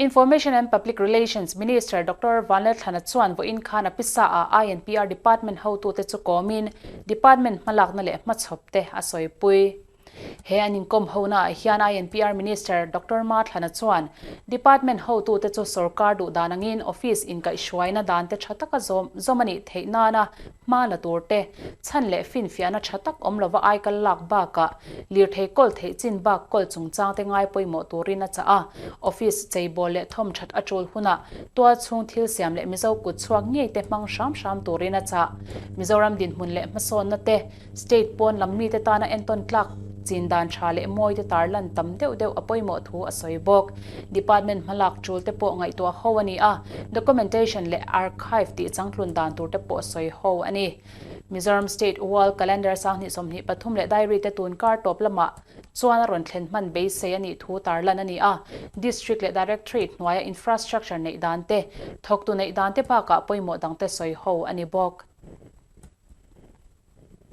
Information and Public Relations Minister Doctor Vanlalthlana chuan vawiin khan a pisa ah INPR Department hotute chu kawmin Department hmalakna leh hmachhawp te a sawipui. He an inkawm hona ah hian INPR Minister Doctor Mathlana chuan Department hotute chu sorkar duh dan angin office inkaihhruaina dan te tha taka zawm zawm a nih theih nana hma la tur te, chhan leh finfiahna tha tak awm lova aikal lak bakah lirthei kawl theih chin bak kawl chungchang te ngai pawimawh turin a chah a. Office cheibawl leh thawm that a tul hunah tual chhung thil siam leh Mizo kut chhuak ngei te hmang hram hram turin a chah. Mizoram dinhmun leh hmasawnna te, State pawn lam mite tana entawn tlak chin dan tha leh mawi te tarlan tam deuh deuh a pawimawh thu a sawi bawk. Department hmalak tul te pawh ngaihtuah ho a ni a, documentation leh archive tih changtlun dan tur te pawh sawi ho a ni. Mizoram State World Calendar 2023 leh Diary te tun kar tawp lamah chuan a rawn thlen hman beisei a nih thu tarlan a ni a, District leh Directorate hnuaia infrastructure neih dan te, thawktu neih dan te bakah pawimawh dang te sawi ho a ni bawk.